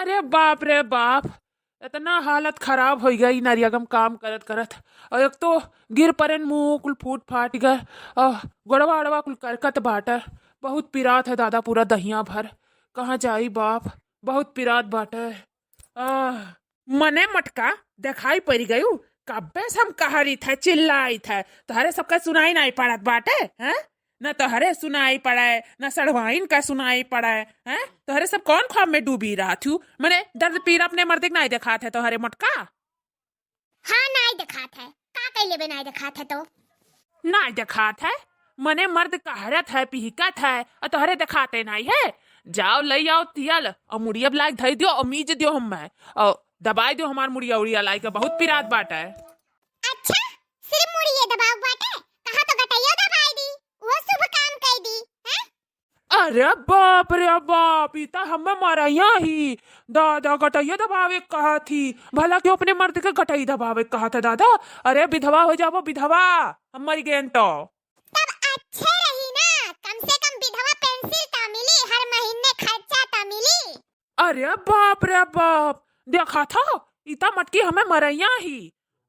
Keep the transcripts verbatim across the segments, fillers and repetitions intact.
अरे बाप रे बाप, इतना हालत खराब होइ गई नरियगम काम करत करत। और एक तो गिर परेन, मुंह कुल फूट फाट गए, और गोड़वा अड़वा कुल करकत बाटे। बहुत पिरात है दादा, पूरा दहिया भर। कहाँ जाई बाप, बहुत पिरात बाटे। आह, मने मटका देखाई पड़ गयू। कब्बे से हम कहरित है, चिल्लाइत है, तोहरे सबका सुनाई नाई पड़त बाटे, हैं? न तोहरे सुनाई पड़े, न सड़वाइन का सुनाई पड़े, हैं? तोहरे सब कौन ख्वाब में डूबी रहत हू? मने दर्द पीरा अपने मर्दे के नाई देखात है तोहरे मटका? हाँ, नाई देखात है। का कइ लेबे नाई देखात है तो? नाई देखात है, मने मर्द कहरत है, पिहकत है, और तोहरे देखाते नाई है। जाओ, लई आओ तियल, और मुड़िया लाई धई दियो, और मीज दियो हम्मे, और दबाई दियो हमार मुड़िया उड़िया लाई के, बहुत पिरात बाटे। अच्छा, सिर्फ मुड़िए दबाव बाटे, कहा तो गटइयो दबाई दी, वो शुभ काम कइ दी, हैं? अरे बाप रे बाप, ई त हम्मे मरइया ही। दादा, गटइया दबावे के कहत ही। भला क्यों अपने मर्द के गटई दबावे के कहत है दादा? अरे विधवा हो जाबो विधवा, हम मर गए तो। तब अच्छे रही ना, कम से कम विधवा पेंसिल त मिली, हर महीने खर्चा त मिली। अरे बाप रे बाप, देखा था, ई त मटकी हम्मे मरइया ही।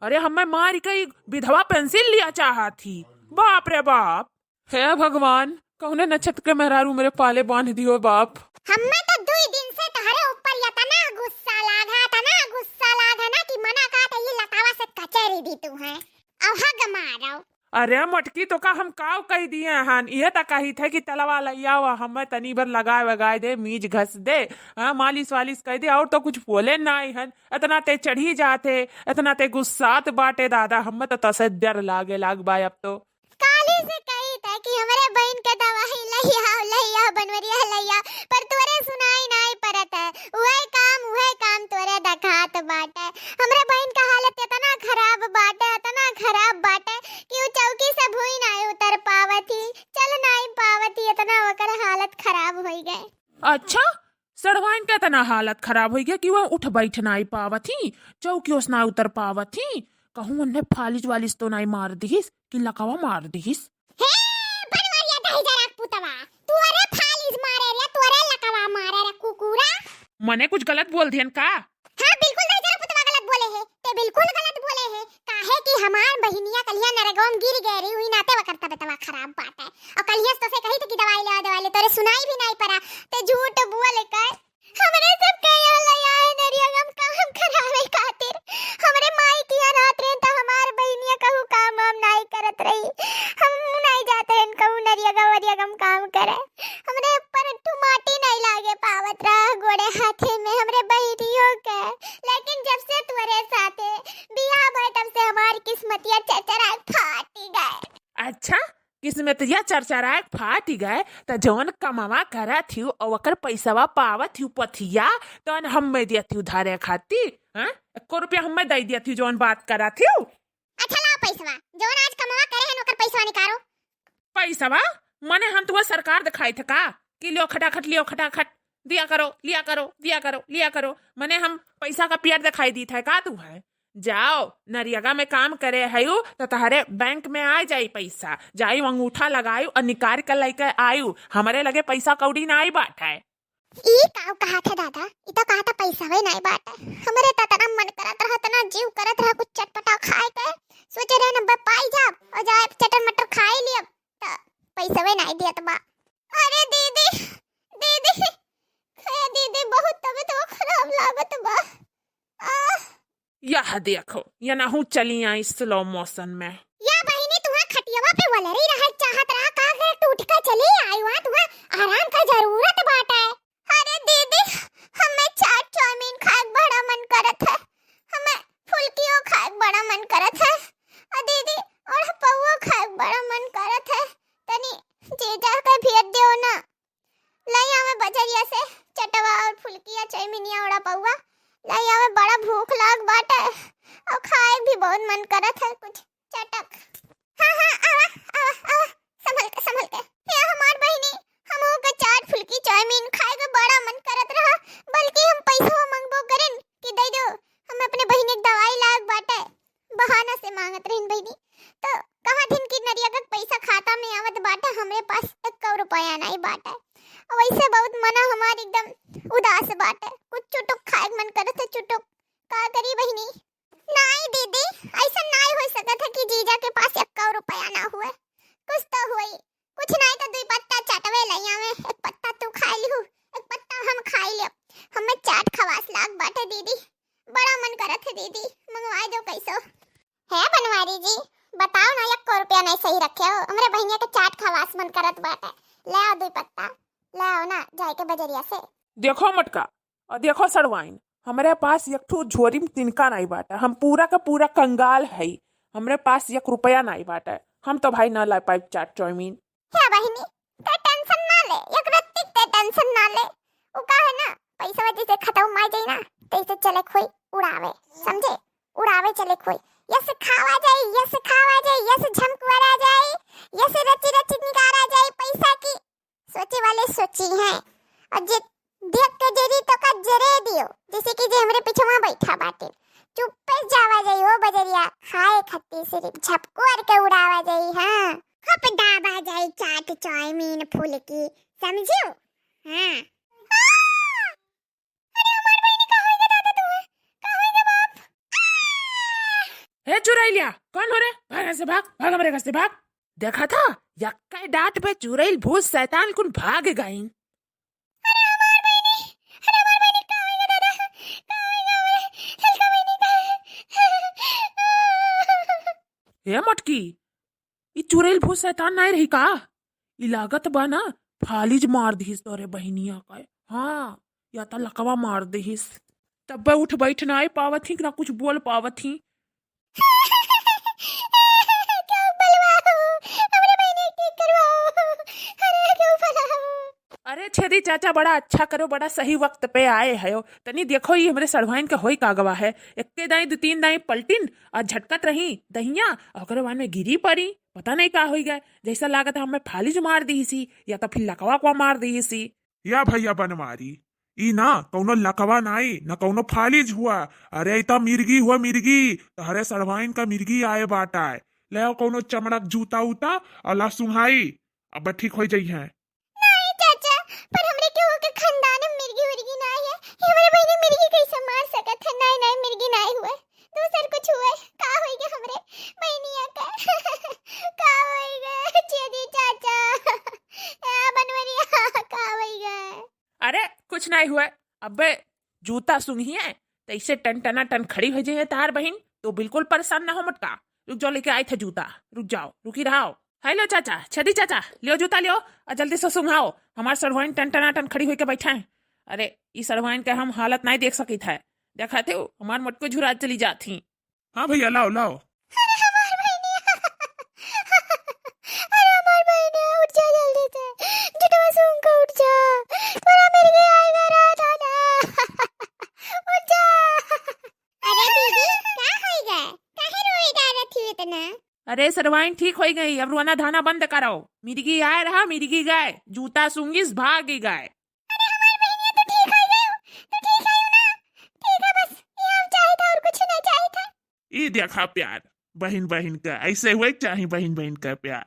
अरे हम्मे मार के ई विधवा पेंसिल लिया चाहत ही। बाप रे बाप। हे भगवान, कौने नक्षत्र के मेहरारू मेरे पाले बांध दियो बाप। हम्मे तो दुई दिन से तोहरे ऊपर इतना गुस्सा लाग है, इतना गुस्सा लाग है ना कि मना का तो ये लतावा से कचेरी दी तू है। अब हग मारो। अरे मटकी, तो का हम काव कह दिए हन? ये तो कही थे कि तलवा लइया वा, हमें तनी भर लगाए वगाए दे, मीज घस दे, हाँ, मालिश वालिश कह दे, और तो कुछ बोले नाई हन। इतना ते चढ़ी जाते, इतना ते गुस्सात बाटे दादा, हमें तो तसे डर लागे लाग बा अब तो। काली से कही थे कि हमरे बहन के दवाई लइया, लइया, बनवरिया लइया, पर तोरे सुनाई नाई पड़त है। उहे काम, उहे काम तोरे देखात बाटे। हमरे बहन का हालत इतना खराब बाटे, इतना खराब बाटे कि उ चौकी से भुई नाई उतर पावत ही, चल नाई पावत ही, इतना ओकर हालत खराब होइ गए। अच्छा, सड़वाइन के इतना हालत खराब होइ गए कि वह उठ बैठ नाई पावत ही, चौकियों से नाई उतर पावत ही। कहूँ उन्हें फालिज वालिज तो नाई मार दिहिस कि लकवा मार दिहिस। हे बनवरिया दहिजरा के पुतवा, तू अरे फालिज मारे रे, तू अरे लकवा मारे रे कुकुरा। मने कुछ गलत बोल दियन का? हाँ, बिल्कुल दहिजरा पुतवा गलत बोले है, ते बिल्कुल गलत बोले है। काहे कि हमार बहिनिया कलिया नरगवा में गिर गए रही, हुई नाते वकर तबियतवा खराब बाटे। और कलिया तो से कही तो कि दवाई ले आ, दवाई ले, तोरे सुनाई भी नाई पड़ा, ते झूठ बोल कर हमरे सब के यहाँ ले आए नरियगम काम करावे खातिर। हमरे माई किया रात रहे त हमार बहिनिया कहू काम वाम नाई करत रही। हम नाई जात रहन कहू नरियगम वरियगम काम करे। हमरे ऊपर एक ठू माटी नाई लागे पावत रहा गोड़े हाथे में हमरे बहिनियों के। लेकिन जब से तोरे साथे बियाह भय तब से हमार किस्मतिया चरचरा फाटी गए। अच्छा, किस्मतिया चरचराए फाटी गए, त जौन कमावा करत हिउ और ओकर पैसवा पावत हिउ पथिया, तौन हम्मे दियत हिउ धरे खातिर, हाँ? एको रुपया हम्मे दई दियत हिउ जौन बात करत हिउ। अच्छा लाओ पैसवा, जौन आज कमावा करे हन ओकर पैसवा निकालो। पैसवा? मने हम तुहे सरकार दिखाई थे का कि लियो खटाखट, लियो खटाखट, दिया करो, लिया करो, दिया करो, लिया करो। मने हम पैसा का पियर दिखाई दी थे का तुहे? जाओ, नरियगा में काम करे हयू, त तहरे बैंक में आ जाई पैसा। जाई, अंगूठा लगायू और निकाल के लेके आयू। हमरे लगे पैसा कौड़ी नाई बाटे। ई काऊ कहा था दादा? ई तो कहा था पैसा वे नाई बाटे। हमरे त इतना मन करत रहा, इतना जीव करत रहा कुछ चटपटा खाए के। सोचे रहे न बे पाई जाब और जाए चटर मटर खाए लियब, त पैसा वे नाई दियत बा। अरे दीदी, दीदी, हे दीदी, बहुत तबीयत वो खराब लागत बा। आह। यह देखो, ये नहू चली आई स्लो मोशन में। या बहिनी, तुहा खटियावा पे वलरी रहे चाहत रहा, का के टूट के चली आई हुआ, तुहा आराम का जरूरत बाटे। अरे दीदी, हमें चाट चाउमीन खाए के बड़ा मन करत है, हमें फुल्कियो खाए के बड़ा मन करत है, आ दीदी, और पौवा खाए के बड़ा मन करत है, तनी जीजा के भेज दियो ना। लई आवे बजरिया से चटवा और फुलकिया, चौमिनिया, वड़ा पौवा लई आवे। बड़ा भूख लाग बाटे और खाए भी बहुत मन करत है कुछ चटक। हाँ, हाँ, आवा, आवा, आवा, संभल के, संभल के। हे हमार बहिनी, हमहू के चाट फुलकी चौमिन खाए के बड़ा मन करत रहा, बल्कि हम पैसवा मंगबो करेन कि दे दो, हम अपने बहिनी के दवाई लाग बाटे। बहाना से मांगत रहिन बहिनी। तो कहत हिन कि नरिया का पैसा खाता में आवत बाटे, हमरे पास एको रुपया नाई बाटे। और वैसे बहुत मना हमार एकदम उदास बाटे, कुछ चुटुक नहीं दीदी, ऐसा नहीं हो सकत है कि जीजा के पास एक्को रुपया ना हुए। कुछ तो हुई, कुछ नहीं तो दुई पत्ता चटवे लई आवे, एक पत्ता तू खाई लिहू, एक पत्ता हम खाई लेब। हमें चाट खवास लाग बाटे दीदी, बड़ा मन करत है दीदी, मंगवा दो कैसो। है बनवारी जी, बताओ ना, एक्को रुपया नहीं सही रखे हो, हमरे बहिनिया के चाट खवास मन करत बाटे, ले आओ दुई पत्ता, ले आओ ना जाए के बजरिया से। देखो मटका, और देखो सड़वाइन, हमरे पास एक ठो झोरी में तिनका नाई बाटे, हम पूरा का पूरा कंगाल हई, हमरे पास एक रुपया नाई बाटे, हम तो भाई ना ला पाइब चाट चाउमीन। हे बहिनी, ते टेंशन ना ले, एक रत्ती ते टेंशन ना ले, उ का है ना, पैसा जैसे खत्म आ जाई ना, तैसे चले खोई उड़ावे, समझे? उड़ावे चले खोई, यस खावा जाई, यस खावा जाई, यस झमकुआरा जाई, यस रची रची निकारा जाई पैसा की। सोचे वाले सोची हैं, और जे देख के जरी तो का जरे दियो, जैसे कि जे हमरे पिछवा बैठा बाटे। चुप्पे जावा जाई हो बजरिया, खाए खातिर सिर्फ झपकोर के उड़ावा जाई। हाँ, खप दाबा जाई चाट चाउमीन फुलकी, समझियो? हाँ। आ! अरे हमार बहिनी, का होइगा दादा तू? का होइगा बाप? आ! हे चुरैलिया, कौन हो रे? भाग यहाँ से भाग, भाग हमरे घर से भाग। देखा था, यक्का डांट पे चुरैल भूत शैतान कुन भाग गई। अरे हमार बहिनी, अरे हमार बहिनी, का होइगा दादा? का होइगा हमरे ललका बहिनी का? हे मटकी, ई चुरैल भूत शैतान नाय रही का? ई लागत बा ना, फालिज मार दिहिस तोरे बहिनिया का। हाँ, या त लकवा मार दिहिस। तब्बे उठ बैठ नाय पावत ही, ना कुछ बोल पावत ही। क्यों बुलवाओ? हमरे बहिनी के ठीक करवाओ। अरे क्यों बुलाओ? अरे छेदी चाचा, बड़ा अच्छा करो, बड़ा सही वक्त पे आए हो। तनी देखो, ई हमरे सड़वाइन के होई का गवा है। एक्के दाई, दू तीन दाई पलटिन और झटकत रही दहिया, और ओकरे बाद में गिरी पड़ी। पता नहीं का होई गए, जैसा लागत है हमें फालिज मार दिहिसी या तो फिर लकवा को मार दिहिसी। या भैया बनवारी, ई ना कौनो लकवा नाई, ना कौनो फालिज हुआ। अरे, ई त मिर्गी हुआ, मिर्गी। तहरे सड़वाइन का मिर्गी आए बाटा है। ले आओ कौनो चमड़क जूता उता और ला सुंघाई, अब ठीक हो जाई है। नहीं चाचा, पर हमरे केहू के खानदान में मिर्गी उर्गी ना है। ये हमरे बहिनी मिर्गी कैसे मार सकत है? नहीं, नहीं, मिर्गी नहीं हुए, दूसर कुछ हुए। का होई गए हमरे बहिनिया का? का होई गए छेदी चाचा? ए बनवरिया, का होई गए? अरे कुछ नहीं हुए, अबे जूता सुंघिए तैसे टन टना टन खड़ी हो जाइए तार बहिन। तो बिल्कुल परेशान ना हो मटका, रुक जाओ, लेके आए थे जूता, रुक जाओ, रुकी रहो। हेलो चाचा, छेदी चाचा, लियो जूता लियो, और जल्दी से सुंघाओ, हमार सड़वाइन टन टना टन खड़ी होके बैठा है। अरे, ई सड़वाइन के हम हालत नहीं देख सकित है, देखा थे हमार मोटको झुरा चली जात ही। हाँ भैया, लाओ, लाओ। अरे हमार बहिनिया, अरे हमार बहिनिया, उठ जा जल्दी से, जुटवा सूंघ के उठ जा, तोरा मिर्गी आएगा रे दादा, उठ जा। अरे दीदी, का होई गए? काहे रोई डारत ही इतना? अरे सड़वाइन ठीक होई गई, अब रोना धाना बंद करो। मिर्गी आए रहा, मिर्गी गए, जूता सूंघिस भागी गए। अरे हमार बहिनिया तो ठीक होई गई, तो ठीक है ना? ठीक है, बस ये हम चाहे था और कुछ ना चाहे था। ई देखा प्यार, बहिन बहिन का ऐसे हुए चाही, बहिन बहिन का प्यार।